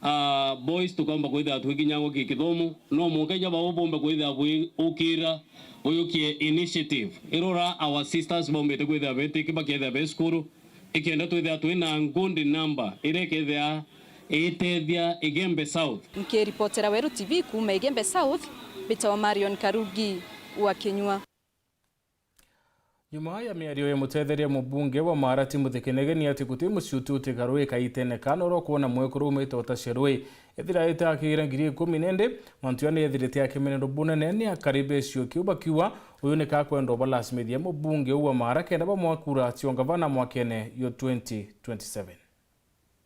ah, boys tukomba kwithira twikinyangwa ki kithomo, no mwanka inya bao bombe kwithira bwi ukira, buyukie initiative. Irora our sisters bombite kwithira betiki bakethira be cukuru, ikenda twithira twina good number iria ikethira Itethia Igembe South. Nkiripotera Weru T V kuuma Igembe South, mbitawa Marion Karugi wa Kinyua. Nyuma ya miario ya mutetheria mubunge wa Maara Timothy Kinegeni ati guti muciuti utikarwika itene kana oro kwona mwekuru umite utacia rui. Ethira ite akiira ngiri ikumi nende, mantu ya ni ethirite akimenero bunene ni akari ba gicigo kiu bakiuga uyu ni kakwenda ubalasimithia mubunge uu wa Maara kenda bamwakura cionga bana mwakene yo twenty twenty-seven.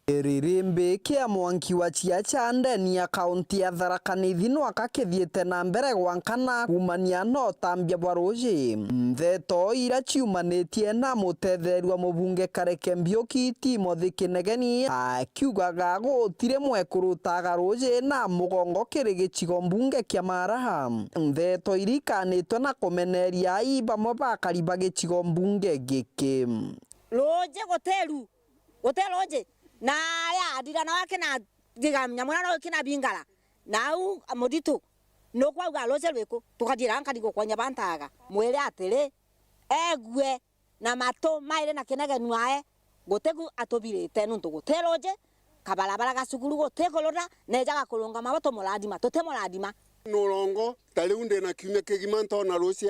Kiririmbi kia mwanki wa ciaca ndeni ya kaunti ya Tharaka Nithi nwaka kithiite na mbere gwankana kuumania na utambia bwa ruuji. Ntheto ira ciumanitie na mutetheeri wa mubunge Kareke Mbiuki Timothy Kinegeni akiugaga gutiri mwekuru utaga ruuji na mugongo kiri gicigo mbunge kia Maara. Ntheto irikanitwe na kumeneria ai bamwe bakari ba gicigo mbunge giki. Ruuji gutiru. Guti ruuji. Na aria adira no akina jiga nyamura no ikina bingara. Na au muthitu. Nukwauga ruuji rwiku? Tukathiira nkari gukonya bantaga. Mwire atiri, egue na matu mairi na Kinegeni wae, gutiku atubirite nuntu guti ruuji, kabarabara ga cukuru guti kurura, neja gakurungama bo tumurathima, tutimurathima. Nurongo, ta riu ndina kiumia kigima ntoona ruuji.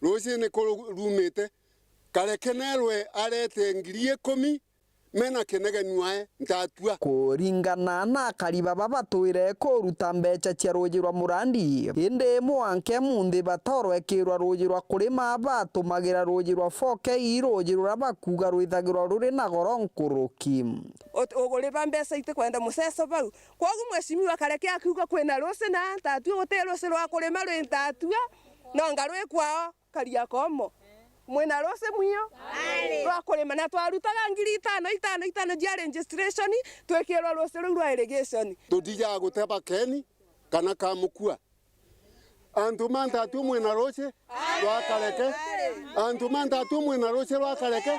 Ruuji ni kurumite, Kareke nerwe arete ngiri ikumi, mena Kinegeni wae, ntatua. Kuringana na akari baba batwire kuruta mbeca cia ruuji rwa murandi, indi mwanke munthi batorwekirwa ruuji rwa kurima, batumagira ruuji rwa four K, ruuji ruria bakuuga rwithagirwa ruri na goro nkuruki. Ut-, uguriba mbeca itikwenda muceco bau. Kwogu mheshimiwa Kareke akiuga kwina ruuji na ntatua guti ruuji rwa kurima rwi ntatua, nonga rwi kwao. Kariakomo. Mwina ruuji mwio? Rwa kurima, na twarutaga ngiri itano, itano, itano cia registration, twikirwa ruuji ruu rwa irrigation. Tutija guteba Keni kana Kamukua. Antu mantatu mwina ruuji rwa Kareke. Antu mantatu mwina ruuji rwa Kareke.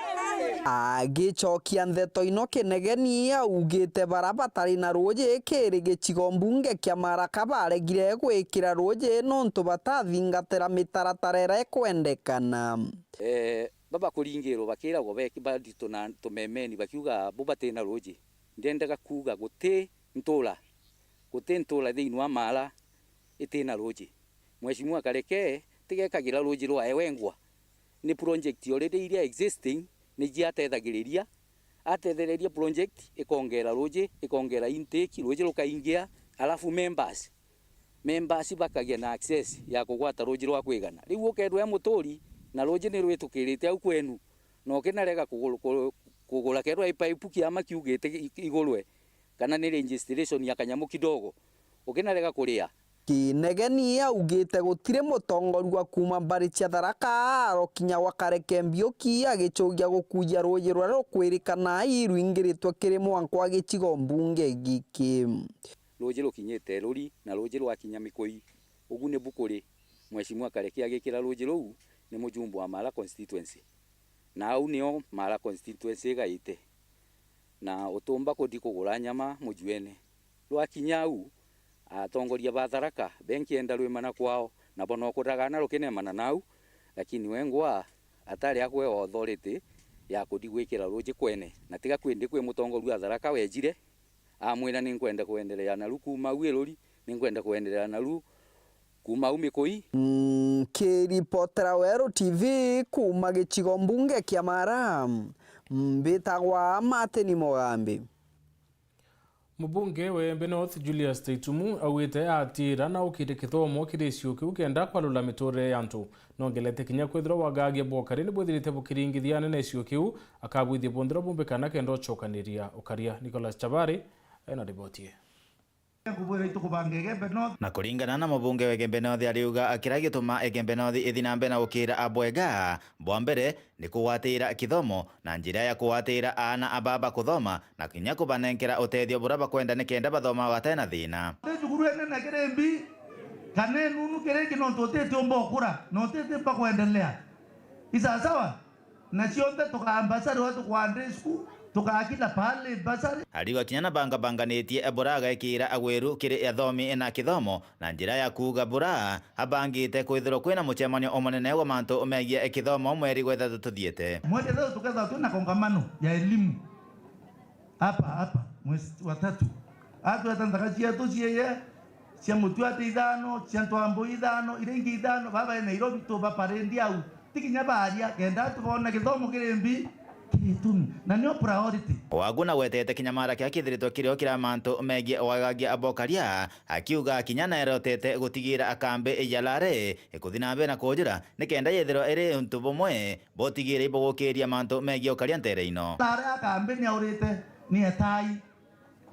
Agicokia ntheto ino Kinegeni augite bara batari na ruuji kiri gicigo mbunge kia Maraka baregire gwikira ruuji nontu batathingatira mitaratara iria ikwendekana. Eh, baba kuringirwa bakiragwa beki-, bari tuna-, tumemeni bakiuga, "Bu batina ruuji." Ndiendaga kuuga guti ntura, guti ntura thiini wa Maara itina ruuji. Mheshimiwa Kareke tigekagira ruuji rwae wengwa. Ni project already iria existing ni jiatethagiriria. Atethereria project, ikongera ruuji, ikongera intake, ruuji rukaingia, alafu members, members bakagia na access ya kugwata ruuji rwa kwigana. Riu ukeethirwa e muturi na ruuji ni rwitukirite au kwenu, na ukinarega kugul-, ku-, kugura, keethirwa i pipe kiama kiugite i-, igurwe, kana ni registration ya kanyamu kidogo, ukinarega kuria. Kinegeni augite gutiri mutongoria kuuma mbari cia Tharaka arokinya gwa Kareke Mbiuki agicugia gukuja ruuji ruria rukwirikana i rwingiritwe kiri mwanka wa gicigo mbunge giki. Ruuji rukinyite Ruri na ruuji rwakinya Mikui. Ugu nibu kuri Mheshimiwa Kareke agikira ruuji ruu ni mujumbe wa Maara constituency. Na au nio Maara constituency igaite. Na utumba kuthi kugura nyama mujuene. Rwakinya au, atongoria ba Tharaka benkienda rwimana kwao, nabo no kuthagana rukinemana nau, lakini wengwa atari akwe authority ya kuthi gwikira ruuji kwene. Na tiga kwindi kwi mutongoria wa Tharaka wejire, amwira, "Ninkwenda kwenderea naru kuuma au Iruri, ninkwenda kwenderea naru kuuma au Mikui." Nkiripotera Weru T V kuuma gicigo mbunge kia Maara, mbitagwa Martin Mugambi. Mubunge wa Embe North, Julius Taitumu, augite atira na ukite kithomo kiri gicigo kiu kenda kwalula miturire ya antu. Nongelete kinya kwithirwa wagagia bwa ukari ni bwithirite bukiringithia anene gicigo kiu, akabwithia bonthe uria bumbikana kenda ucokaniria ukaria. Nicholas Chabari ena riboti ii. Na kuringana na mubunge wa Igembe North ariuga kiria gituma Igembe North ithi na mbere na gukira abwega, bwa mbere ni kugwatira kithomo na njira ya kugwatira aana a baba kuthoma na kinya kubanenkera utethio buria bakwenda nikenda bathoma batena thina. Ti cukuru inene kiri mbi, kana inunu kiri ingi, nontu utitiumba ukura na utitiumba kwendelea. I sawa sawa? Na cionthe tukaa mbasari, watu kwa Sunday school, tukaa kila pahali mbasari. Ariuga kinya na bangabanganitie bura agekira agwiru kiri athomi na kithomo na njira ya kuuga bura abangite kwithirwa kwina mucemanio umunene wa mantu megie kithomo mweri gwa ithatu tuthiite. Mweri ithatu tukethirwa twina kongamano ya elimu hapa, hapa. Mwezi wa tatu, atweta nthaka cietu cieye cia mutuate ithano, cia ntwambu ithano, iria ingi ithano, baba e Nairobi, tubaparendi au. Ti kinya baria, kenda tukona githomo kiri mbi, kiri itumi. Na nio priority. Waguna gwetete kinya mara kia kithiritwe kirio kira mantu megie wagagia bokaria, akiuga kinya naerotete gutigira akambi ya Lare ikuthi na mbere na kujira, ni kenda yethirwa iri untu bumwe botigire ibugukiria mantu megie ukaria ntere ino. Lare akambi ni aurite, ni etai.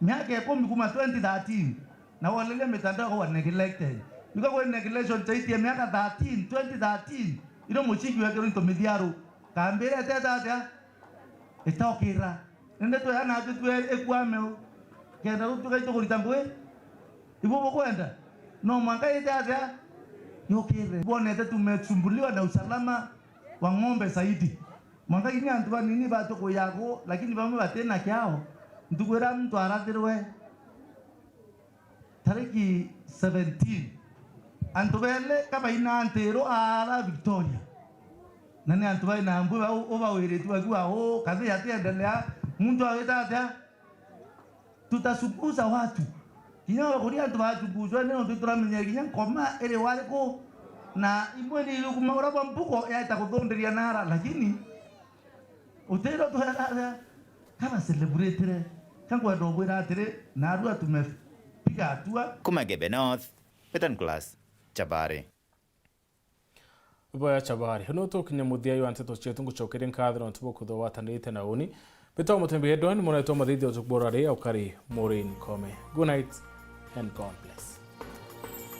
Miaka ikumi kuma twenty thirteen, na woleria mitandao wa neglected. Niko kwi neglection taitie miaka thirteen, twenty thirteen, irio muciki wekirwo into mithiaru. Kambira etete atia? Itokira. Nende twea natwe twe ikwame u. Kenda rutuka itukurita ngui. Ibu bukwenda? No mwanka ite atia? Yukire. Bwonete tumesumbuliwa na usalama wa ng'ombe zaidi. Mwanka kinya antu banini batu kuyagu, lakini bamwe batina kiao. Ntuku iria muntu arathirwe tariki seventeen, antu bele kabaina ntiru ara Victoria. Na ni antu baina mbu bau ubawiritwe akiwa u kathi atiendelea, muntu awita atia? Tutachunguza watu. Kinya kuria antu bachunguzwe, ni nontu turamenya kinya nkoma iri wariku. Na imwe ni kuma uria bwa mbugo yaita kuthundiria nara, lakini utiro twega kaba celebrate re. Kankwenda ubwira atiri, narua tumepiga hatua. Kuma Gebe North, Peter Nicholas, Chabari. Boya Chabari, no tukinye muthia jwa nteto cietu, ngucokeria nkatho nontu bwa kwithirwa watanirite na uni. Mbitwa Mutembi Edwin, munetwa Mathithi Otukbora ri aukari Maureen Kome. Good night and God bless.